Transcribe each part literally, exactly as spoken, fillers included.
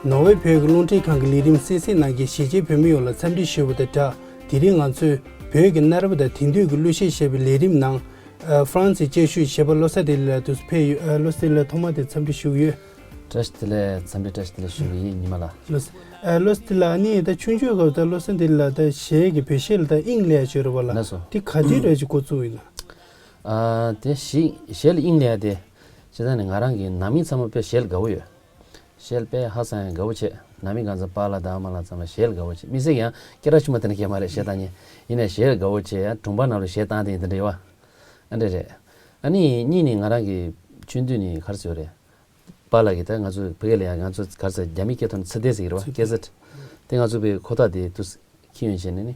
ནོར་ཝེ་བོད་ཀྱི་རླུང་འཕྲིན་ཁང་གི་ལས་རིམ་གསན་གཟིགས་གནང་མཁན་གཞིས་བྱེས་བོད་མི་ཡོངས་ལ་འཚམས་འདྲི་ཞུ་བ་དང་སྦྲགས། དེ་རིང་ང་ཚོས་བོད་ཀྱི་གནའ་རབས་དང་དེང་དུས་ཀྱི་གླུ་གཞས་ཞེས་པའི་ལས་རིམ་ནང་། ཨ། ཧྥ་རན་སིའི་དཔྱད་ཞིབ་བྱེད་པ་བློ་བཟང་བདེ་ལེགས་ལགས་དུ་ཕེབས་ཡོད། ཨ། བློ་བཟང་བདེ་ལེགས་ལགས་ཐོག་མར་དེ་འཚམས་འདྲི་ཞུ་གི་ཡོད། བཀྲ་ཤིས་བདེ་ལེགས། འཚམས་འདྲི་བཀྲ་ཤིས་བདེ་ལེགས་ཞུ་གི་ཡིན། ཉི་མ་ལགས། བློ་བཟང་། ཨ། བློ་བཟང་བདེ་ལེགས་ལགས། ཨ་ནི་ད་ཆུང་ཆུང་སྐབས་ད་བློ་བཟང་བདེ་ལེགས་ལགས་ད་གཞས་ཀྱི་བོད་གཞས་ལ་ད་དབྱིངས་སླེབས་ཡ་ཅིག་ཡོད་རེད་པ་ལགས། ལགས་སོ། དེ་ག་དུས་རེད་ཅིག་འགོ་བཙུགས་ཡིན་ན། ཨ། དེ་གཞས་གཞས་ལ་དབྱིངས་སླེབས་ཡ་དེ། སྤྱིར་བཏང་ནས་ང་རང་གི་ནང་མི་ཚང་མ་དཔེ་གཞས་ལ་དགའ་བོ་ཡོད། གཞས་དཔེ་ཧ་སང་ཡང་དགའ་བོ་བྱེད། ནང་མི་གང་ཚང་པཱ་ལགས་དང་ཨ་མ་ལགས་ཚང་མ་གཞས་ལ་དགའ་བོ་བྱེད། དམིགས་བསལ་ཡང་སྐད་གྲགས་ཆེན་པོ་དེ་འདྲ་གང་ཡང་མ་རེད། གཞས་བཏང་མཁན་ཡིན་ནའི་གཞས་ལ་དགའ་བོ་བྱེད། ཡང་སྒྲུང་པ་ནང་ལ་གཞས་བཏང་དེ་ཡིན། དེ་འདྲ་ཡོད་པ། ཨ་འདྲ་རེད། ཨ་ནི་གཉིས་ནི་ང་རང་གི་ཆུང་དུས་ནས་ག་རེ་ཟེར་དགོས་རེད། པཱ་ལགས་ཀྱིས་ད་ང་ཚོ་ཕ་གི་ལ་ཡང་ང་ཚོ་ག་རེ་ཟེར། རྒྱ་མིའི་སྐད་ཐོག་ནས་ཚི་སྡེ་ཟེར་གྱི་རེད་པ། ཚི་སྡེ། ཀེ་སེཊ། དེ་ང་ཚོ་ཕ་གིར་ཁོ་ཐག་དེ་དུས་ཁྱེར་ཡོང་བྱས་ནས་ནི།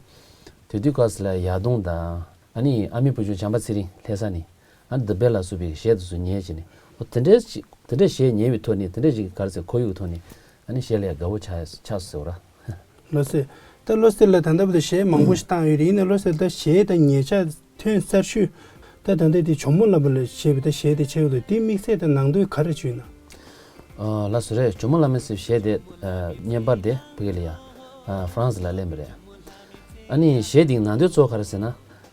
དེ་དུས་སྐབས་སུ་ལ་ཡར་གདོང་དང་། ཨ་ནི་ཨ་མའི་བུ་ཆུང་བྱམས་པ་ཚེ་རིང་ལྷ་ས་ནས། ཨ་ནི་The Bell ལ་སོགས་པའི་གཞས་དེ་ཚོ་ཉན་བྱས་ནས། འོ་དེ་འདྲའི་ཅིག་དེ་འདྲའི་གཞས་ཉན་པའི་ཐོག་ནས། དེ་འདྲའི་ཅིག་ག་རེ་ཟེར། ཁོར་ཡུག་གི་ཐོག་ནས། ཨ་ནི་གཞས་ལ་ཡང་དགའ་བོ་ཆགས་ཆགས་སོང་ར། བློ་བཟང་། ད་བློ་བཟང་ལགས་ད་ལྟ་བར་དུ་གཞས་མང་པོ་ཞིག་བཏང་ཡོད་རེད། ཡིན་ནའི་བློ་བཟང་ད་གཞས་ད་ཉེ་ཆར་ཐོན་གསར་ཤོས་ད་ད་ལྟ་དེ་ཇོ་མོ་གླང་མ་ལ་ཞེས་པའི་ད་གཞས་དེ་ཆགས་ཡོད་འདུག་དེའི་དམིགས་བསལ་ད་ནང་དོན་ག་རེ་བྱུང་ཡོད་ན། ཨ། ལགས་སོ། རེད། ཇོ་མོ་གླང་མ་ཟེར་བའི་གཞས་དེ། ཨ། བརྙན་པར་དེ་ཕ་གི་ལ་ཡ། ཨ། ཧྥ་རན་སི་ལ་སླེབས་པ་རེད། ཨ་ནི་གཞས་དེའི་ནང་དོན་གཙོ་བོ་ག་རེ་ཟེར་ན།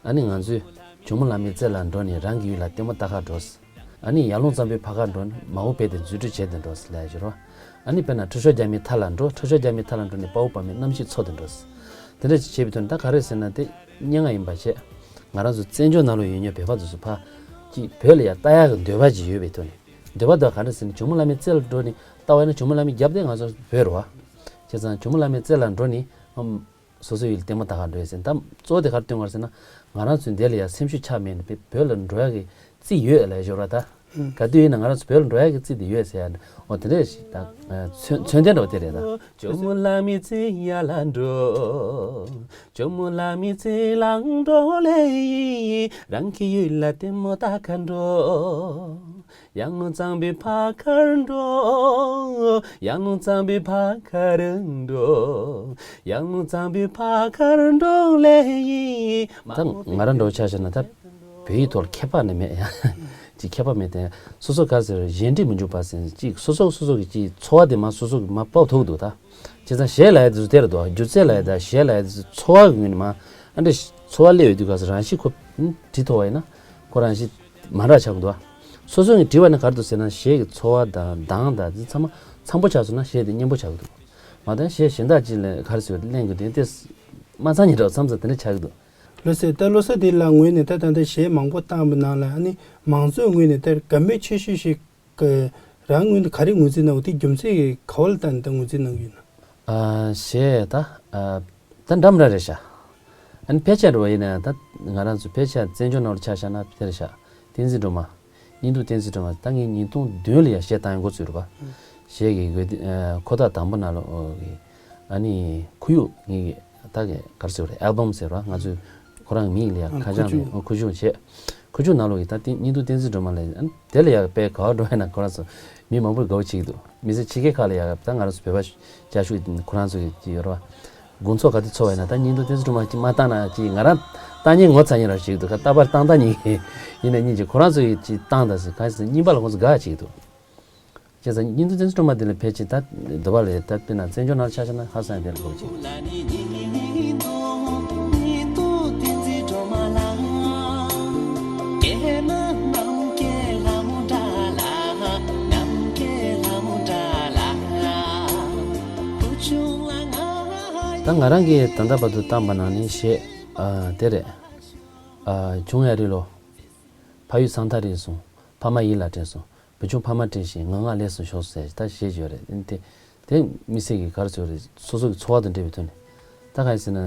ཨ་ནི་ང་ཚོས་ཇོ་མོ་གླང་མའི་རྩེ་ལ་འགྲོ་ནས་རང་གི་ཡུལ་ལ་ལྟད་མོ་ལྟ་གར་འགྲོ། ཨ་ནི་ཡར་ཀླུང་གཙང་པོའི་ཕ་ཁར་འགྲོ་ནས་མ་འོངས་བོད་དེ་འཛུགས་སྐྲུན་བྱེད་དེ་འགྲོ་ལབ་ཡ་ཅིག་རེད་པ། ཨ་ནི་དཔེར་ན་ཁྲོ་ཤོར་རྒྱ་མའི་མཐའ་ལ་འགྲོ། ཁྲོ་ཤོར་རྒྱ་མའི་མཐའ་ལ་འགྲོ་ནས་དཔའ་བོ་དཔའ་མོའི་རྣམ་ཤེས་འཚོལ་དེ་འགྲོ། དེ་འདྲ་ཅིག་བྱེད་པའི་དོན་ད་ག་རེ་ཟེར་ན། དེ་སྙན་ངག་ཡིན་པ་བྱས། ང་རང་ཚོ་བཙན་བྱོལ་ནང་ལོགས་ཡོད་མཁན་བོད་པ་ཚོ་ཚོ་ཕར་ཅིག་བོད་ལ་ཡ་ལྟ་ཡག་གི་འདོད་པ་ཅིག་ཡོད་པའི་ཐོག་ནས། འདོད་པ་དེ་ག་རེ་ཟེར་ན། ཇོ་མོ་གླང་མའི་རྩེ་ལ་འགྲོ་ནས་ལྟ་བ་ཡིན་ན་ཇོ་མོ་གླང་མའི་རྒྱབ་དེ་ང་ཚོ་བོད་རེད་པ། བྱས་ཙང་ཇོ་མོ་གླང་མའི་རྩེ་ལ་འགྲོ་ནས། ཨམ། སོ་སོའི་ཡུལ་ལ་ལྟད་མོ་ལྟ་གར་འགྲོ་ཡ་ཟེར། ད་གཙོ་བོ་དེ་ག་རེ་སྟོན་ག་རེ་ཟེར་ན། ང་རང་ཚོའི་འདི་ལ་ཡ་སེམས་ཤུགས་ཆག་མེད་ནས་བོད་ལ་འགྲོ་ཡ་གི་རྩིས་ཡོད་ལབ་ཡ་ཅིག་རེད་པ་ད། ཨང་། ག་དུས་ཡིན་ན་ང་རང་ཚོ་བོད་ལ་འགྲོ་ཡ་གི་རྩིས་དེ་ཡོད་ཟེར་ཡ། འོ་དེ་འདྲ་ཞིག་ད། ཨ། མཚོན་མཚོན་དོན་འདྲ་བོ་དེ་རེད་ད། ཇོ་མོ་གླང་མའི་རྩེ་ཡར་ལ་འགྲོ། ཇོ་མོ་གླང་མའི་རྩེ་ལ་འགྲོ་ལེ། རང་གི་ཡུལ་ལ་ལྟད་མོ་ལྟ་གར་འགྲོ། ཡར་ཀླུང་གཙང་པོའི་ཕ་ཁར་འགྲོ། ཡར་ཀླུང་གཙང་པོའི་ཕ་ཁར་འགྲོ། ཡར་ཀླུང་གཙང་པོའི་ཕ་ཁར་འགྲོ་ལེ་ཡིན། ད་ང་རང་འདྲ་བོ་ཆ་བཞག་ན་ད་བོད་ཡིག་ཐོག་ལ་མཁས་པ་ནི་མེད་ཡ། ཅིག་མཁས་པ་མེད་དེ། སོ་སོ་ག་རེ་ཟེར། གཞན་དྲིང་མི་འཇུག་པ་ཟེར། ཅིག་སོ་སོ་སོ་སོ་གི་ཅིག་ཚོར་བ་དེ་མར་སོ་སོ་གི་མར་ཕབ་ཐུབ་འདུག་ད། བྱས་ཙང་གཞས་ལབ་ཡ་དེ་ཚོ་དེ་རེད་འདུག་སྒྱུ་རྩལ་ལབ་ཡ་དང་གཞས་ལབ་ཡ་དེ་ཚོ་ཚོར་བ་གི་ངོས་ནས་མར། ཨ་འདྲ་ཚོར་བ་སླེབས་ཡོད་དུས་ག་ཚོད་རང་བཞིན་ཁོ་བྲིས་ཐུབ་པ་ཡིན་ན་ཁོ་རང་བཞིན་མ་འདྲ་ཆགས་ཀྱི་འདུག་སོ་སོ་ནས་བྲིས་པ་ནི་ག་རེ་འདུག་ཟེར་ན། གཞས་ཀྱི་ཚོར་བ་དང་གདངས་དང་དེ་ཚང་མ་འཚམ་པོ་ཆགས་སོང་ན་གཞས་དེ་སྙན་པོ་ཆགས་ཀྱི་འདུག་མ་གཏོགས་གཞས་གཞན་དག་ཅིག་ལ་ག་རེ་ཟེར་ལེན་དགོས་དོན་དེ་མ་ཚང་ཉིད་འདྲ་བ་མཚམས་མཚམས་དེ་འདྲ་ཆགས་ཀྱི་འདུག་བློ་བཟང་། ད་བློ་བཟང་བདེ་ལགས་ངོས་ནས་ད་ད་ལྟ་གཞས་མང་པོ་བཏང་བའི་ནང་ལ། ཨ་ནི་མང་ཚོགས་ངོས་ནས་ད་དགའ་མོས་ཆེ་ཤོས་ཤིག་གི་རང་ངོས་ནས་ག་རེ་ངོས་འཛིན་གནང་བ། དེ་རྒྱུ་མཚན་གྱིས་ག་བ་ལ་བརྟེན་ནས་ད་ངོས་འཛིན་གནང་གི་ཡོད་ན། ཨ། གཞས་ད། ཨ། ད་འདྲ་མི་འདྲ་རེད་ཤག་ཨ་ནི་ཕལ་ཆེར་འདྲ་བ་ཡིན་ན་ད་ང་རང་ཚོ་ཕལ་ཆེར་བཙན་བྱོལ་ནང་ལ་ཆ་བཞག་ན་དེ་རེད་ཤག་བསྟན་འཛིན་སྒྲོལ་མ། བརྙན་ཐུང་བསྟན་འཛིན་སྒྲོལ་མ། ད་ངས་ཉིས་སྟོང་བདུན་ལ་ཡ་གཞས་བཏང་ཡ་འགོ་བཙུགས་རེད་པ། གཞས་ཀྱི་འགོ་དེ། ཨ། ཁོ་ཐག་དང་པོ་ནང་ལོགས་ཀྱི། ཨ་ནི་ཁོར་ཡུག་ངེད་ཀྱི་ད་ག་ག་རེ་ཟེར་དགོས་རེད། ཨལ་བམ་ཟེར་བ། ང་ཚོས་ཁོ་རང་མིང་ལ་ཡ། ཨ། ཁ་བྱང་ཁུ་བྱུག་ཨ། ཁུ་བྱུག་བྱས། ཁུ་བྱུག་ནང་ལོགས་ཀྱི་ད་དེ་བརྙན་ཐུང་བསྟན་འཛིན་སྒྲོལ་མ་ལ་ཡ། ཨ། དེ་ལ་ཡ་དཔེ་ག་བ་འགྲོ་ཡ་ན་ཁོ་རང་ཚོ་མི་མང་པོས་དགའ་བོ་བྱེད་ཀྱི་འདུག་མི་ཚེ་ཕྱི་རྒྱལ་ཁག་ལ་ཡ་ད་ང་རང་ཚོ་བོད་པ་སྐྱབས་ཞུ་ཁོ་རང་ཚོ་གི་ཅིག་ཡོད་རེད་པ། དགོང་ཚོགས་ག་དུས་ཚོགས་པ་ཡིན་ན་ད་བརྙན་ཐུང་བསྟན་འཛིན་སྒྲོལ་མ་ཅིག་མ་བཏང་ན་ཅིག་ང་རང་བཏང་ཉན་ངོ་ཚ་ཉན་ར་ཞིག་འདུག་ག་རྟག་པར་བཏང་བཏང་ཉན་ཡིན་ནའི་ཉིན་གཅིག་ཁོ་རང་ཚོ་གིས་ཅིག་བཏང་ད་ཟེར། གང་ཡིན་ཟེར་ན་སྙིང་པ་ལ་ཁོང་ཚོ་དགའ་བྱེད་ཀྱི་འདུག་བྱས་ཙང་བརྙན་ཐུང་བསྟན་འཛིན་སྒྲོལ་མ་དེ་ལ་ཕལ་ཆེར་ད་འདི་པ་ལས་ད་དཔེར་ན་བཙན་བྱོལ་ནང་ཆ་བཞག་ན་ཧ་སང་དེ་ལ་གོ་ཆེ། ད་ང་རང་གིས་ད་ལྟ་བར་དུ་བཏང་པ་ནང་ནས་གཞས། ཨ། དེ་རེད། ཨ། བྱུང་ཡ་རེད་ལོ། ཕ་ཡུལ་སང་ཐག་རིང་སོང་། ཕ་མ་ཡིད་ལ་དྲན་སོང་། བུ་ཆུང་ཕ་མ་དྲན་བཞིན། ངང་ངག་ལས་སུ་ཞོག་ཟེར་ད་གཞས་ཡོད་རེད། ཨ་ནི་དེ་དེ་དམིགས་བསལ་གྱི་ག་རེ་ཟེར་དགོས་རེད། སོ་སོ་གི་ཚོར་བ་དང་འབྲེལ་བའི་ཐོག་ནས། ད་གང་ཡིན་ཟེར་ན།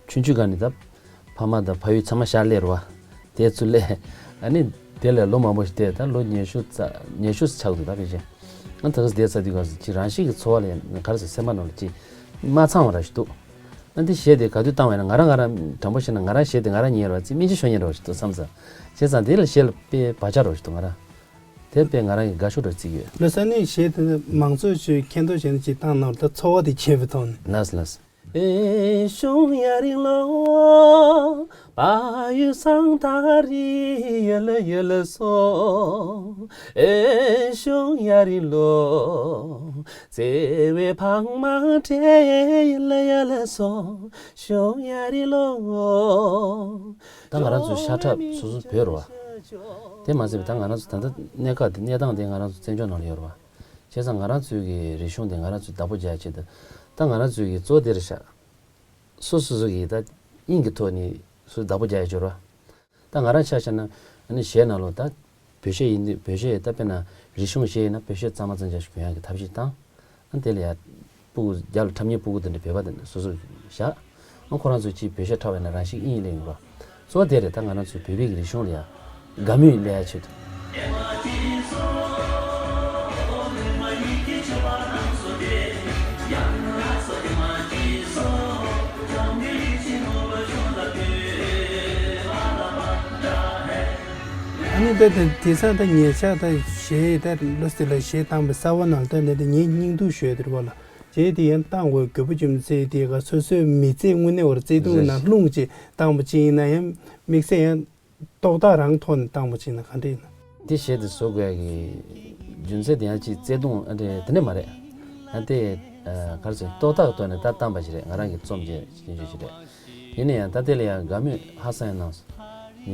ཆུང་ཆུང་སྒང་ནས་ད་ཕ་མ་དང་ཕ་ཡུལ་ཚང་མ་ཤར་སླེབས་རེད་པ། དེ་ཚུར་སླེབས། ཨ་ནི་དེ་ལས་ལོ་མང་པོ་ཞིག་བསྡད། ད་ལོ་ཉི་ཤུ་རྩ་ཉི་ཤུ་ཆགས་འདུག་ད་ཕལ་ཆེར། ཨ་ནི་ད་ག་སེ་བསྡད་ཚར་དུས་སྐབས་སུ་ཅིག་རང་བཞིན་གྱི་ཚོར་བ་ལ་ག་རེ་ཟེར། སེམས་པ་ནང་ལ་ཅིག་མ་ཚང་བ་ར་ཞིག་འདུག་ཨ་ནི་དེ་གཞས་དེ་ག་དུས་བཏང་བ་ཡིན་ན། ང་རང་ང་རང་དྲང་པོ་བཤད་ན་ང་རང་གཞས་དེ་ང་རང་ཉན་རོགས་ཞིག་འདུག་སེམས་ཚ། བྱས་ཙང་དེ་ལ་གཞས་ལ་དཔེ་བག་ཆགས་རོགས་ཞིག་འདུག་ང་རང་། དེ་དཔེ་ང་རང་གི་དགའ་ཤོས་རོགས་བརྩི་གི་ཡོད། ལགས་སོ། ཨ་ནི་གཞས་དེ་མང་ཚོགས་ཚོས་མཁྱེན་རྟོགས་བྱས་ནས་ཅིག་བཏང་གནང་། ད་ཚོར་བ་དེ་ཁྱད་པར་ཐོག་ནས། ལགས་སོ་ལགས་སོ། 英雄呀的路，白云上大地，越来越来送。英雄呀的路，只为跑马的，越来越来送。雄呀的路。 ད་ང་རང་ཚོའི་ཤ་ཁྲག་སོ་སོ་བོད་རེད་བ། དེ་མ་ཟད་པའི་ད་ང་རང་ཚོ་ད་ལྟ་གནས་སྐབས་དེ་གནས་སྟངས་དེ་ང་རང་ཚོ་བཙན་བྱོལ་ནང་ལ་ཡོད་རེད་བ། བྱས་ཙང་ང་རང་ཚོའི་གི་རིག་གཞུང་དེ་ང་རང་ཚོས་བདག་པོ་རྒྱག་ཆེད་དུ། ད་ང་རང་ཚོའི་གི་གཙོ་བོ་དེ་རེད་ཤག་སོ་སོ་སོ་གི་ད་དབྱིངས་ཀྱི་ཐོག་ནས་སོ་བདག་པོ་རྒྱག་ཡ་ཅིག་ཡོད་རེད་བ། ད་ང་རང་ཆ་བཞག་ན་ཨ་ནི་གཞས་ནང་ལོགས་ད་བོད་གཞས་ཡིན་དུས་བོད་གཞས་ད་དཔེར་ན་རིག་གཞུང་གཞས་ཡིན་ན་བོད་གཞས་གཙང་མ་གཙང་རྐྱང་ཞིག་གོན་ཡག་གི་ཐབས་ཤེས་བཏང་། ཨ་དེ་ལ་ཡ་སྤུ་གུ་རྒྱབ་ལ་འཁྲབ་མཁན་སྤུ་གུ་དེ་འདྲ་བོད་པ་དེ་འདྲ་སོ་སོ་བཞག་ཨ་ཁོ་རང་ཚོས་ཅིག་བོད་གཞས་འཁྲབ་པ་ཡིན་ན་རང་ཤུགས་དབྱིངས་ལེན་ཡོང་རོགས། གཙོ་བོ་དེ་རེད། ད་ང་རང་ཚོའི་བོད་པའི་གི་རིག་གཞུང་ལ་ཡ་དགའ་མོས་སླེབས་ཡ་ཆེད་དུ། ཨ་ནི་ད་ད་དེང་སང་ད་ཉེ་ཆར་ད་གཞས་ད་ལོ་སི་ལ་གཞས་བཏང་བའི་གསར་བ་ནང་ལ་ད་ད་ད་ངའི་སྙིང་སྡུག་ཤོས་དེ་རེད་བ་ལ། གཞས་དེ་ཡང་བཏང་དགོས་དགོས་པ་ཅུང་ཟད་དེ་ག་སོ་སོའི་མི་ཚེ་དངོས་གནས་བར་བརྩེ་དུང་རེད། ནང་ལྷུང་ཅིག་བཏང་བ་ཅིག་ཡིན་ན་ཡང་དམིགས་བསལ་ཡང་རྟོག་བཏགས་རང་ཐོག་ནས་བཏང་བ་ཅིག་ཡིན་ན་ག་འདྲ་ཡིན་ན། འདི་གཞས་དེ་བཟོ་དགོས་ཡ་གི་རྒྱུ་མཚན་དེ་ཡང་ཅིག་བརྩེ་དུང་ཨ་འདྲ་དེ་འདྲ་མ་རེད། ཨ་དེ་ཨ་ག་རེ་ཟེར་རྟོག་བཏགས་ཐོག་ནས་ད་བཏང་པ་ཞིག་རེད། ང་རང་གི་རྩོམ་བྱས་ཤེས་རྒྱུ་ཞིག་རེད། ཡིན་ན་ཡང་ད་ལྟ་ལ་ཡང་དགའ་མོས་ཧ་སང་ཡང་གནང་སོང་། ཨེ་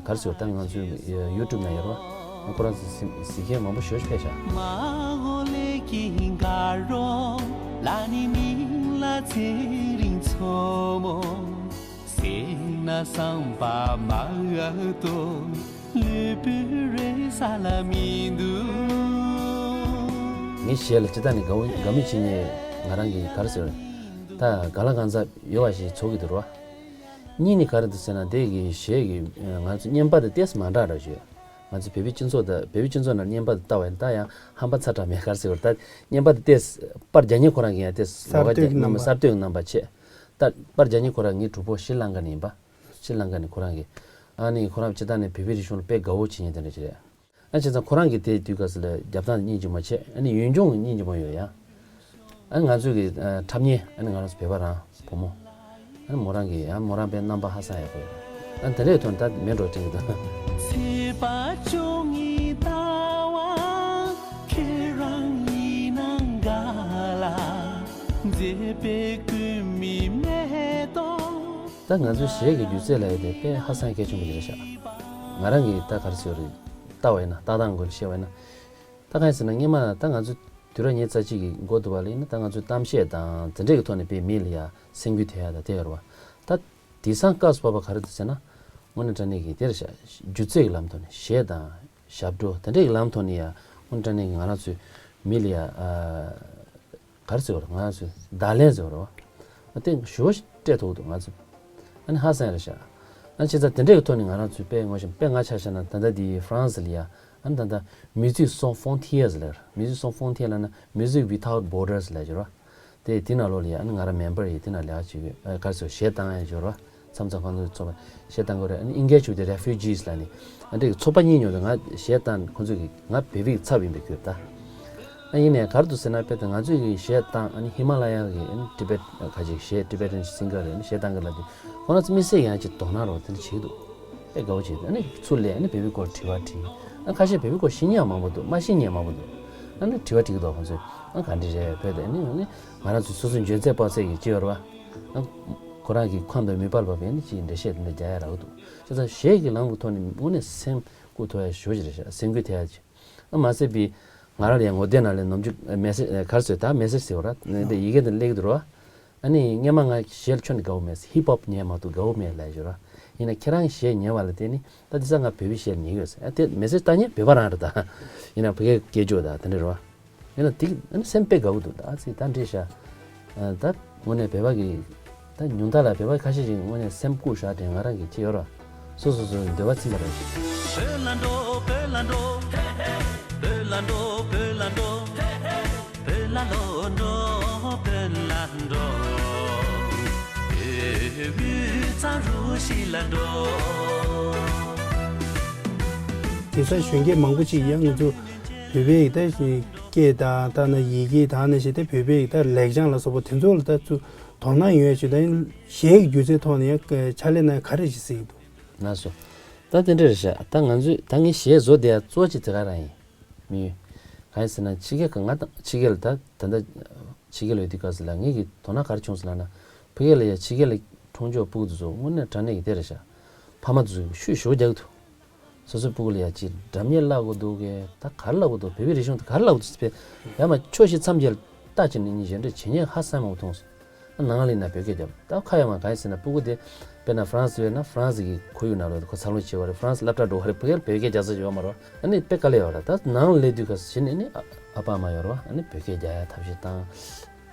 ག་རེ་ཟེར་ད་ང་ཚོའི་ཡུ་ཊུབ་ན་ཡོད་རེད་བ། ཁོ་རང་ཚོ་གཟིགས་མཁན་མང་པོ་ཞེ་པོ་ཕེབས་ཤག་མ་འོ་ལེ་ཀི་ག་རོ་ལ་ནི་མིང་ལ་ཚེ་རིང་མཚོ་མོ། སེ་ན་སམ་པ་མ་འ་ཏོ། ལུས་པོའི་རེ་ས་ལ་མི་འདུག་ངའི་གཞས་ལ་ཅི་ལྟར་ནས་དགའ་བོ་དགའ་མོས་བྱེད་མཁན་ང་རང་གི་ག་རེ་ཟེར། ད་དགའ་ལ་དགའ་ཚོར་ཡོད་པ་ཞིག་ཚོར་གྱི་འདུག་རོ། གཉིས་ནི་ག་རེ་འདུག་ཟེར་ན་དེ་གི་གཞས་ཀྱི་ང་ཚོ་བརྙན་པར་དེ་ཏོག་ཙམ་མ་འདྲ་འདྲ་ཞིག་ཡོད། ང་ཚོ་བོད་པའི་སྤྱི་ཚོགས་དང་བོད་པའི་སྤྱི་ཚོགས་ནང་བརྙན་པར་དེ་ལྟ་བ་ཡིན་ད་ཡང་ཧམ་པ་ཚ་དྲགས་མེད་ག་རེ་ཟེར་བ་ད་བརྙན་པར་དེ་ཏོག་ཙམ་པར་རྒྱག་མཁན་ཁོ་རང་གི་ཡང་ཏོག་ཙམ་གསར་གཏོད་ཀྱི་རྣམ་པ། གསར་གཏོད་ཀྱི་རྣམ་པ་བྱས། ད་པར་རྒྱག་མཁན་ཁོ་རང་ངའི་གྲོགས་པོ་ཤྲི་ལང་ཀ་ནས་ཡིན་པ། ཤྲི་ལང་ཀ་ནས་ཁོ་རང་གིས་ཨ་ནི་ཁོ་རང་སྤྱིར་བཏང་ནས་བོད་པའི་རིག་གཞུང་ལ་དཔེ་དགའ་བོ་བྱེད་མཁན་དེ་འདྲ་ཅིག་རེད། ཨ་བྱས་ཙང་ཁོ་རང་གིས་དེ་དུས་སྐབས་སུ་ལ་རྒྱབ་སྟངས་སྙིང་རྗེ་མོ་བྱས། ཨ་ནི་ཡུལ་ལྗོངས་ཀྱི་སྙིང་རྗེ་མོ་ཡོད་ཡ། ཨ་ནི་ང་ཚོའི་གི་ཨ་འཁྲབ་མཁན་ཨ་ནི་ང་རང་ཚོ་བོད་པ་རང་བུ་མོ། ཨ་ནི་མོ་རང་གིས་ཡང་མོ་རང་དཔེ་རྣམ་པ་ཧ་སང་ཡག་པོ་ཡོད། ཨ་ནི་དེ་འདྲའི་ཐོག་ནས་ད་མེ་འགྲོ་དྲན་གྱི་འདུག་ཚེས་པ་བཅུ་གཉིས་ཟླ་བ་ཁྱེད་རང་ཡིན་ན་དགའ་ལ་མཛེས་པའི་སྐུད་མའི་མེ་ཏོག་ད་ང་ཚོའི་གཞས་ཀྱི་སྒྱུ་རྩལ་ལབ་ཡ་དེ་དཔེ་ཧ་སང་གལ་ཆེན་པོ་ཞིག་རེད་ཤག་ང་རང་གིས་ད་ག་རེ་ཟེར་རེད། ལྟ་བ་ཡིན་ན་ལྟ་སྟངས་སྒོ་ནས་བཤད་པ་ཡིན་ན། ད་གང་ཡིན་ཟེར་ན་སྔོན་མ་ད་ང་ཚོ་དུས་རབས་ཉི་ཤུ་རྩ་གཅིག་གི་འགོ་བསྡུ་བ་ལ་ཡིན་ན་ད་ང་ཚོའི་གཏམ་བཤད་དང་དེ་འདྲས་ཀྱི་ཐོག་ནས་དཔེ་མི་ལ་ཡ་སེམས་འགུལ་ཐེབས་ཡ་ད་དེ་ཡོད་རེད་བ། ད་དེང་སང་སྐབས་སུ་བབས་པ་ག་རེ་འདུག་ཟེར་ན། དངོས་གནས་དྲང་གནས་ཀྱི་དེ་རེད་ཤག་སྒྱུ་རྩལ་གྱི་ལམ་ཐོག་ནས་གཞས་དང་ཞབས་བྲོ་དེ་འདྲས་ཀྱི་ལམ་ཐོག་ནས་ཡ་དངོས་གནས་དྲང་གནས་ཀྱི་ང་རང་ཚོའི་མི་ལ་ཡ་ཨ། ག་རེ་ཟེར་བ་རེད། ང་རང་ཚོས་བརྡ་ལན་ཟེར་བ་རེད་བ། ཨ་དེ་ཞུ་བ་ཞིག་སྤྲད་ཐུབ་འདུག་ང་ཚོས། ཨ་ནི་ཧ་སང་རེད་ཤག་ཨ་ནི་བྱས་ཙང་དེ་འདྲའི་གི་ཐོག་ནས་ང་རང་ཚོས་དཔེ་ངོ་ཤེས་དཔེ་ང་ཆ་བཞག་ན་ད་ལྟ་འདི་ཧྥ་རན་སི་ལ་ཡ་ཨ་ནི་ད་ལྟ་Musique Sans Frontières ལབ་Musique Sans Frontières ལབ་ན་Musique Without Borders ལབ་ཀྱི་རེད་བ། དེ་དེ་ནང་ལོགས་ལ་ཡ་ཨ་ནི་ང་རང་མེམ་བར་ཡིན། དེ་ནང་ལས་ཀ་བྱེད་ཀྱི་ཡོད། ཨ་ག་རེ་ཟེར་གཞས་བཏང་ཡ་ཡོད་རེད་བ། མཚམས་མཚམས་ཁོང་ཚོའི་ཚོགས་པ་གཞས་བཏང་དགོས་རེད། ཨ་ནི་ཨིན་སྐད་ཆུ་དེ་Refugees ལབ་ནི་ཨ་འདྲས་ཀྱི་ཚོགས་པ་གཉིས་ཉོ་དུས་ང་གཞས་བཏང་ཁོང་ཚོས་ཀྱི་ང་བོད་པའི་ཚབ་ཡིན་པའི་གྱུར་ད། ཨ་ཡིན་ནའི་ག་རེ་འདུག་ཟེར་ན་དཔེ་ད་ང་ཚོས་ཀྱི་གཞས་བཏང་ཨ་ནི་ཧི་མ་ལ་ཡ་གི་ཨ་ནི་ཊི་བེཊ་ཁ་ཅིག་གཞས་Tibetan singer རེད་ཨ་ནི་གཞས་བཏང་གི་ལབ་དུས་ཁོང་རང་ཚོ་དམིགས་བསལ་ཡང་ཅིག་དོ་སྣང་རོགས་དེ་འདྲ་བྱེད་ཀྱི་འདུག་དཔེ་དགའ་བོ་བྱེད་ཀྱི་འདུག་ཨ་ནི་ཚུར་སླེབས་ཨ་ནི་བོད་པའི་སྐོར་དྲི་བ་དྲིས། ཨ་ཁ་ཤས་བོད་པའི་སྐོར་ཤེས་མཁན་ཡང་མང་པོ་འདུག་མ་ཤེས་མཁན་མང་པོ་འདུག་ཨ་ནི་དྲི་བ་དྲི་གི་འདུག་ཁོང་ཚོས་ཨ་ག་འདྲ་རེད་བོད་དེ་ཨ་ནི་ཨ་ནི་ང་རང་ཚོའི་སོ་སོའི་འཇོན་ཚད་དཔག་ཚད་ཀྱི་ཅིག་ཡོད་རེད་བ། ཨ་ཁོ་རང་གི་ཁམས་དང་མོས་པ་ལ་བབས་པའི་ཨ་ནི་ཅིག་འགྲེལ་བཤད་དེ་འདྲ་རྒྱག་ཡ་རག་གི་འདུག་བྱས་ཙང་གཞས་ཀྱི་ལམ་གྱི་ཐོག་ནས་དངོས་གནས་སེམས་བཀུག་ཐུབ་ཡ་ཞེ་པོ་ཅིག་རེད་ཤག་སེམས་འགུལ་ཐེབས་ཡ་ཅིག་ཨ་མ་ཟད་པའི་ང་རང་ལ་ཡང་ངོ་དེབ་ནང་ལ་ནམ་རྒྱུན་མེ་སེ་ཇི་ག་རེ་ཟེར་ད་མེ་སེ་ཇི་ཟེར་བ་ར་འདི་ཡི་གེ་དེ་སླེབས་ཀྱི་འདུག་ར། ཨ་ནི་སྔོན་མ་ང་གཞས་ལ་ཁྱོན་ནས་དགའ་བོ་མེད། ཧིབ་ཧོབ་ཉན་མ་ཐུབ་དགའ་བོ་མེད་ལབ་ཡོད་ར། ཡིན་ན་ཁྱེད་རང་གཞས་ཉན་པ་ལ་བརྟེན་ནས་ད་དེང་སང་ང་བོད་པའི་གཞས་ཉན་གྱི་ཡོད་ཟེར། ཨ་དེ་མེ་སེ་ཇི་ལྟ་མཁན་བོད་པ་རང་རེད་ད། ཡིན་ན་བོད་སྐད་སྐད་སྒྱུར་ད་དེ་འདྲ་རེད་བ། ཡིན་ན་དེ་ཨ་ནི་སེམས་དཔེ་དགའ་བོ་འདུག་ད་ཨ་ཙི་ད་འདྲ་ཤག་ཨ་ད་དངོས་གནས་བོད་པ་གི་ད་ཉུང་མཐའ་ལ་བོད་པ་ཁ་ཤས་ཤིག་དངོས་གནས་སེམས་བཀུག་བཞག་དེ་ང་རང་གི་ཅི་ཡོད་ར། སོ་སོ་སོའི་འདོད་པ་ཚིམ་པ་རེད། བོད་ལ་འགྲོ་བོད་ལ་འགྲོ། བོད་ལ་འགྲོ་བོད་ལ་འགྲོ། བོད་ལ་ལོག་འགྲོ་བོད་ལ་འགྲོ། བོད་མི་ཚང་རུ་ཤི་ལ་འགྲོ། དེང་སང་གཞོན་སྐྱེས་མང་པོ་ཅིག་ཡང་ང་ཚོ་བོད་པའི་ད་སྐད་དང་ད་ན་ཡི་གེ་དང་ན་ཞེས་ཏེ་བོད་པའི་ད་ལེགས་བྱང་ལ་སོགས་པ་དེ་ཚོ་ལ་ད་ཚུ་ དོ་སྣང་ཡོད་ཅིག་དང་གཞས་ཀྱི་སྒྱུ་རྩལ་ཐོག་ནས་ཡང་ཕྱག་ལས་གནང་ག་རེ་ཞིག་གཟིགས་འདུག་ལགས་སོ། ད་དེ་འདྲ་རེད་ཤག་ད་ང་ཚོས་ད་ངས་གཞས་བཟོ་བསྡད་ཡ་གཙོ་ཆེ་དེ་ག་རང་ཡིན། མི་ཡོད། གང་ཡིན་ཟེར་ན་ཕྱི་རྒྱལ་ག་ང་དང་ཕྱི་རྒྱལ་ལ་ད་ད་ལྟ་ཕྱི་རྒྱལ་ལ་ཡོད་དུས་སྐབས་སུ་ལ་ངེད་ཀྱི་དོ་སྣང་ག་རེ་བྱུང་ཟེར་ལབ་ན། ཕ་གི་ལ་ཡ་ཕྱི་རྒྱལ་ལ་འཁྲུངས་ཆོག་སྤུ་གུ་དེ་ཚོ་དངོས་གནས་དྲང་གནས་ཀྱི་དེ་རེད་ཤག་ཕ་མ་དེ་ཚོ་ཤུགས་ཞེ་པོ་རྒྱག་གི་འདུག་སོ་སོའི་སྤུ་གུ་ལ་ཡ་ཅིག་སྒྲ་སྙན་བསླབ་དགོས་འདུག་གས། ད་ག་རེ་བསླབ་དགོས་འདུག་བོད་པའི་རིག་གཞུང་དེ་ག་རེ་བསླབ་དགོས་འདུག་ཟེར་བས་ཡ་མ་ཕྱོགས་བཞི་མཚམས་བརྒྱད་ལ་ལྟ་བྱས་ནས་ཉིན་གཞན་འདྲ་བྱེད་ཉན་ཧ་སང་མང་པོ་མཐོང་སོང་། ཨ་ནང་ལ་ཡིན་ན་བོད་སྐད་རྒྱབ། ད་ཁ་ཡོད་མ་གང་ཡིན་ཟེར་ན་སྤུ་གུ་དེ་དཔེར་ན་ཧྥ་རན་སི་ཡོད་ན་ཧྥ་རན་སི་གི་ཁོར་ཡུག་ནང་ལོགས་དེ་ཁོ་འཚར་ལོངས་བྱེད་པ་རེད། ཧྥ་རན་སི་སློབ་གྲྭ་འགྲོ་བ་རེད། ཕ་གིར་བོད་སྐད་རྒྱག་ས་ཡོད་མ་རེད། ཨ་ནི་དཔེ་དཀའ་ལས་ཡོད་རེད། ད་ནང་ལ་སླེབས་དུས་སྐབས་སུ་གཞི་ནས་ནི་ཨ་ཨ་ཕ་ཨ་མ་ཡོད་རེད་བ། ཨ་ནི་བོད་སྐད་རྒྱག་ཡ་ཐབས་ཤེས་བཏང་།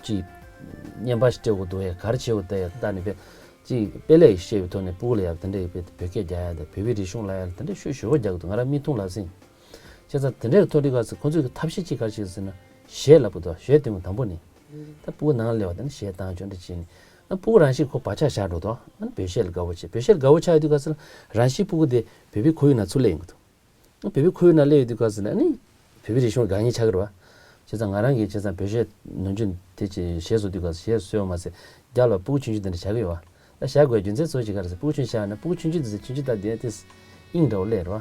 ཅིག་བརྙན་པར་ཞིག་སྤྲད་དགོས་འདུག་ཡ་ག་རེ་བྱེད་དགོས་ད་ཡ་ལྟ་ནས་དཔེ་ཅིག་དཔེ་ལེགས་ཤིག་བཤད་པའི་ཐོག་ནས་སྤུ་གུ་ལ་ཡ་དེ་འདྲ་ཡི་དཔེ་བོད་སྐད་རྒྱག་ཡ་དང་བོད་པའི་རིག་གཞུང་བསླབ་ཡ་ལ་དེ་འདྲ་ཤུགས་ཞེ་པོ་རྒྱག་གི་འདུག་ང་རང་མིག་མཐོང་ལག་ཟིན། བྱས་ཙང་དེ་འདྲའི་ཐོག་འདི་ག་ཚོད་ཁོང་ཚོས་ཀྱི་ཐབས་ཤེས་ཅིག་ག་རེ་བྱེད་ཟེར་ན་གཞས་བསླབ་དགོས་འདུག་གཞས་སྟོན་དགོས། དང་པོ་ནས་ད་སྤུ་གུ་ནང་ལ་སླེབས་པ་དེ་ནས་གཞས་བཏང་ཅོ་འདྲ་བྱས་ནས་ཨ་སྤུ་གུ་རང་བཞིན་ཁོ་བག་ཆགས་བཞག་འགྲོ་འདུག་ཨ་ནི་བོད་གཞས་ལ་དགའ་བོ་བྱས། བོད་གཞས་ལ་དགའ་བོ་ཆགས་ཡོད་དུས་ག་ཚོད་ལ་རང་བཞིན་སྤུ་གུ་དེ་བོད་པའི་ཁོར་ཡུག་ནང་ཚུར་སླེབས་ཡོང་གི་འདུག་བོད་པའི་ཁོར་ཡུག་ནང་སླེབས་ཡོང་དུས་སྐབས་སུ་ལ་ནི་བོད་པའི་རིག་གཞུང་དགའ་ངེས་ཆགས་ཀྱི་རེད་བ། བྱས་ཙང་ང་རང་གིས་བྱས་ཙང་བོད་གཞས་ནམ་རྒྱུན་དེ་ཅིག་གཞས་བཟོ་དུས་སྐབས་སུ་གཞས་བཟོས་པ་མ་ཟད་རྒྱབ་ལ་སྤུ་གུ་ཆུང་ཆུང་དེ་འདྲ་བཞག་གི་ཡོད་བ། ད་བཞག་དགོས་རྒྱུ་མཚན་གཙོ་བོ་ཅིག་ག་རེ་ཟེར། སྤུ་གུ་ཆུང་ཆུང་བཞག་ན་སྤུ་གུ་ཆུང་ཆུང་དེ་ཚོ་ཆུང་ཆུང་ད་དེ་དེ་དབྱིངས་འདྲ་བོ་སླེབས་རེད་བ།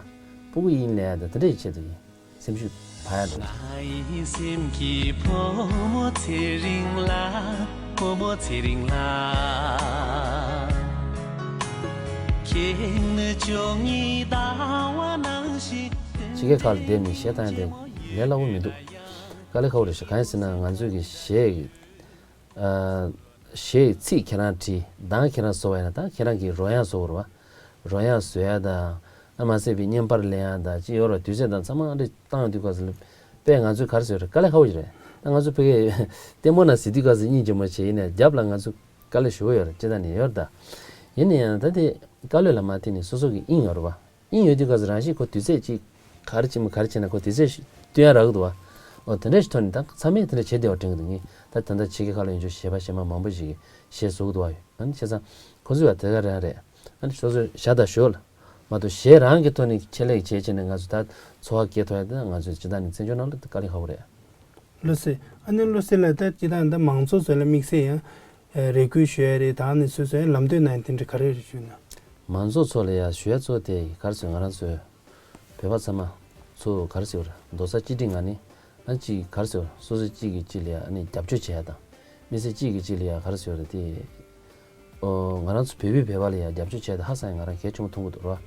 སྤུ་གུ་དབྱིངས་སླེབས་ཡ་ད་དེ་འདྲ་ཡི་ཆེད་དུ་ཡིན། སེམས་ཤུགས་འཕར་ཡ་འདྲ། ང་ཡི་སེམས་ཀྱི་བུ་མོ་ཚེ་རིང་ལགས། བུ་མོ་ཚེ་རིང་ལགས། ཁྱེད་ནི་བཅུ་གཉིས་ཟླ་བ་ནང་བཞིན། ཕྱི་རྒྱལ་ཁག་ལ་བསྡད་ནས་གཞས་བཏང་ཡ་དེ་ལས་སླ་པོ་མི་འདུག་དཀའ་ལས་ཁག་པོ་རེད་ཤག་གང་ཡིན་ཟེར་ན་ང་ཚོའི་གི་གཞས་ཀྱི་ཨ་གཞས་ཀྱི་ཚིག་ཁྱེད་རང་བྲིས། གདངས་ཁྱེད་རང་བཟོ་བ་ཡིན་ན་ད་ཁྱེད་རང་གི་རོལ་དབྱངས་བཟོ་དགོས་རེད་བ། རོལ་དབྱངས་བཟོ་ཡ་དང་ཨ་མ་ཟད་པའི་བརྙན་པར་ལེན་ཡ་དང་ཅི་ཡོད་རེད། དུས་ཚོད་དང་ཚང་མ་འདི་བཏང་ཡོང་དུས་སྐབས་སུ་དཔེ་ང་ཚོས་ག་རེ་ཟེར་རེད། དཀའ་ལས་ཁག་པོ་ཞིག་རེད། ད་ང་ཚོ་ཕ་གི་ལྟད་མོ་ནང་གཟིགས་དུས་སྐབས་སུ་སྙིང་རྗེ་མོ་བྱེད། ཡིན་ནའི་རྒྱབ་ལ་ང་ཚོ་དཀའ་ལས་ཞེ་པོ་ཡོད་རེད། ཅི་ད་ནི་ཡོད་རེད་ད། ཡིན་ན་ཡང་ད་དེ་དཀའ་ལས་ལ་མ་བརྟེན་ནས་སོ་སོ་གི་དབྱིངས་ཡོད་རེད་བ། དབྱིངས་ཡོད་དུས་སྐབས་སུ་རང་བཞིན་ཁོ་དུས་ཚོད་ཅིག་ག་རེ་བྱེད་མོ་ག་རེ་བྱེད་ན་ཁོ་དུས་ཚོད་ཞིག་བཏོན་ཡ་རག་གི་འདུག་བ། འོ་དེ་འདྲ་ཞིག་ཐོག་ནས་ད་ཚང་མས་དེ་འདྲ་བྱེད་བདེ་བ་དྲན་གི་འདུག་ངས་ད་ད་ལྟ་ཕྱི་རྒྱལ་ཁག་ལ་ཡོད་ཆོག་གཞས་པ་གཞས་མ་མང་པོ་ཞིག་གིས་གཞས་བཟོ་གི་འདུག་བ། ཡོད་ཨ་ནི་བྱས་ཙང་ཁོ་ཚོས་ཡ་དེ་ག་རང་རེད། ཨ་ནི་སོ་སོས་བཞག་དང་ཞོག་ལ་མ་གཏོགས་གཞས་རང་གི་ཐོག་ནས་ཆེད་ལས་བྱས་བྱས་ནས་ང་ཚོ་ད་འཚོ་བ་སྐྱེལ་ཐུབ་ཡ་དེ་ང་ཚོའི་སྤྱི་བཏང་ནས་བཙན་བྱོལ་ནང་ལ་དཀའ་ལས་ཁག་པོ་རེད། བློ་གསལ། ཨ་ནི་བློ་གསལ་ལགས་ད་སྤྱི་བཏང་ད་མང་ཚོགས་ཚོ་ལ་དམིགས་བསལ་ཡང་རེ་སྐུལ་ཞུ་ཡ་རེད། ད་ནི་སོ་སོའི་ལམ་སྟོན་གནང་ཡ་དེ་འདྲ་ག་རེ་རེད་ཞུས་ན། མང་ཚོགས་ཚོ་ལ་ཡ་ཞུ་ཡ་གཙོ་བོ་དེ་ག་རེ་ཟེར་ང་རང་ཚོའི་བོད་པ་ཚང་མ་ཚོ་ག་རེ་ཟེར་རྡོག་རྩ་གཅིག་སྒྲིལ་ངང་ནས་ཨ་གཅིག་ག་རེ་ཟེར་སོ་སོ་གཅིག་གིས་གཅིག་ལ་ཡ་ཨ་ནི་རྒྱབ་སྐྱོར་བྱེད་ཡ་དང་། མི་སེར་གཅིག་གིས་གཅིག་ལ་ཡ་ག་རེ་ཟེར་དེ། ཨོ་ང་རང་ཚོ་བོད་པས་བོད་པ་ལ་ཡ་རྒྱབ་སྐྱོར་བྱས་ཏེ་ཧ་སང་ཡ་ང་རང་གལ་ཆེན་པོ་མཐོང་གི་འདུག་ར།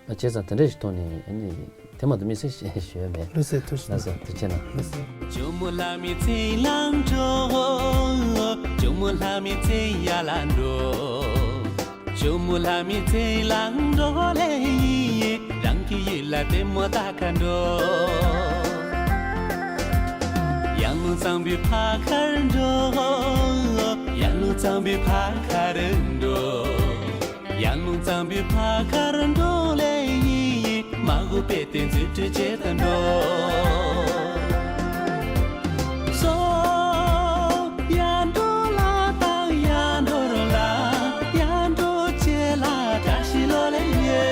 ཨ་བྱས་ཙང་དེ་འདྲ་ཞིག་ཐོག་ནས་ཨ་ནི་དེ་མ་གཏོགས་དམིགས་བསལ་ཞེ་ཞུ་ཡ་མེད། ལགས་སོ་ཐུགས་རྗེ་གནང་། ལགས་སོ་ཐུགས་རྗེ་གནང་། ལགས་སོ། ཇོ་མོ་ལྷ་མི་ཚེ་ལང་འགྲོ། ཇོ་མོ་ལྷ་མི་ཚེ་ཡར་ལ་འགྲོ། ཇོ་མོ་ལྷ་མི་ཚེ་ལང་འགྲོ་ལེ། རང་གི་ཡུལ་ལ་ལྟད་མོ་ལྟ་ག་འགྲོ། ཡང་ལུང་གཙང་པོའི་ཕ་ཁར་འགྲོ། ཡང་ལུང་གཙང་པོའི་ཕ་ཁར་འགྲོ། ཡང་ལུང་གཙང་པོའི་ཕ་ཁར་འགྲོ་ལེ། མ་གུ་པེ་ཏེ་འཛུལ་ཁྲིད་བྱེད་དུ་འགྲོ། སོ། ཡར་འགྲོ་ལ་དང་ཡར་འགྲོ་རུ་ལ། ཡར་འགྲོ་བྱེད་ལ་བཀྲ་ཤིས་ལོ་ལེ་ཡེ།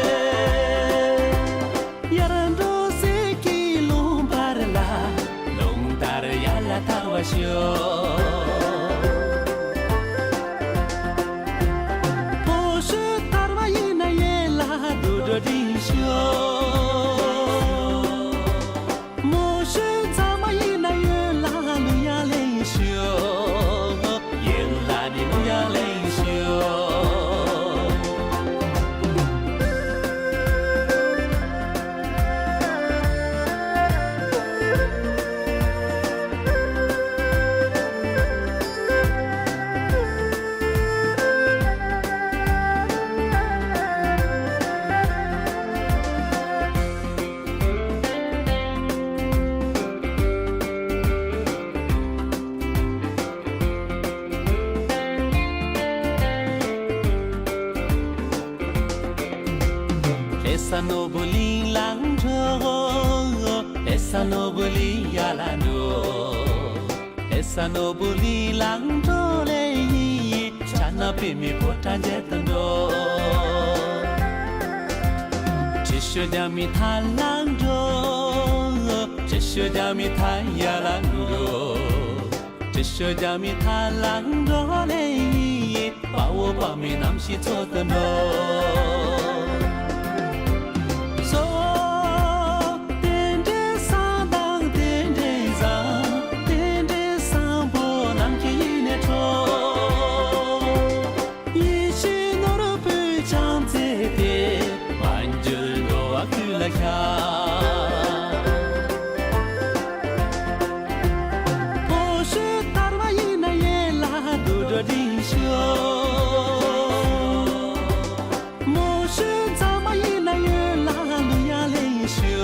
ཡར་འགྲོ་སའི་ཀི་ལུང་བར་ལ། རླུང་ལྟར་ཡར་ལ་ཐར་བར་ཤོག །ཕོ་ཤོད་ཐར་བ་ཡིན་ན་ཡེ་ལ་དུད་འགྲོ་འདྲེན་ཤོག །མོ་ཤོད་ཚང་མ་ཡིན་ན་ཡོད་ལ་ལུ་ཡ་ལེན་ཤོག །ཡེ་ལ་ནི་ལུ་ཡ་ལེན་ཤོག་ཨེ་ས་ནོར་བུ་གླིང་ལ་འགྲོ། ཨེ་ས་ནོར་བུ་གླིང་ཡར་ལ་འགྲོ། ཨེ་ས་ནོར་བུ་གླིང་ལ་འགྲོ་ལེ་ཡིན། ཕྱག་ན་པདྨོའི་ཕོ་བྲང་མཇལ་དུ་འགྲོ། ཁྲི་ཤོད་རྒྱ་མི་ཐང་ལ་འགྲོ། ཁྲི་ཤོད་རྒྱ་མི་ཐང་ཡར་ལ་འགྲོ། ཁྲི་ཤོད་རྒྱ་མི་ཐང་ལ་འགྲོ་ལེ། དཔའ་བོ་དཔའ་མོའི་རྣམ་ཤེས་འཚོལ་དུ་འགྲོ། སོ། རྟེན་འབྲེལ་བཟང་དང་རྟེན་འབྲེལ་བཟང་། རྟེན་འབྲེལ་བཟང་པོ་ནམ་མཁའི་དབྱིངས་ནས་འཕྲོ། ཡིད་བཞིན་ནོར་བུའི་བྱང་རྩེ་དེར། མ་གྱུར་འགྲོ་བ་ཀུན་ལ་ཤར། ཕོ་ཤོད་དར་མ་ཡིན་ན་ཡན་ལག་དུད་འགྲོ་འབྲིང་ཤོས། མོ་ཤོད་མཛངས་མ་ཡིན་ན་ཡན་ལག་ཀླུ་ཡང་ལེན་ཤོས།